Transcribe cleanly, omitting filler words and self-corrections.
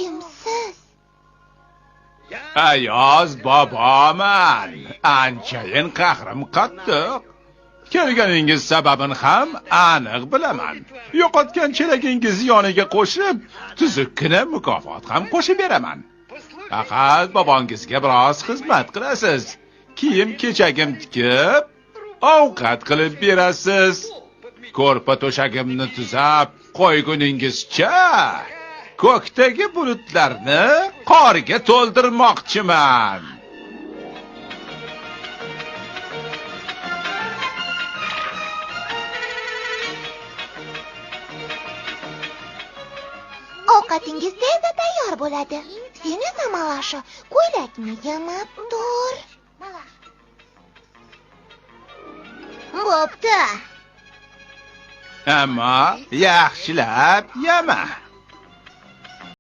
Kimsiz? Ayoz boboman. Anchayin qahrim qattiq. Kelganingiz sababini ham aniq bilaman. Yo'qotgan chelagingizni yoniga qo'shib, tuzukkina mukofot ham qo'shib beraman. Faqat bobongizga biroz xizmat qilasiz. Kiyim-kechagim tikib, ovqat qilib berasiz. Ko'rpa to'shagimni tuzab qo'yguningizcha ko'kdagi bulutlarni qorga to'ldirmoqchiman. Ovqatingiz tezda tayyor bo'ladi. Sen esa, Malasha, ko'ylakni yamab tur. Bo'pti. Ammo yaxshilab yama.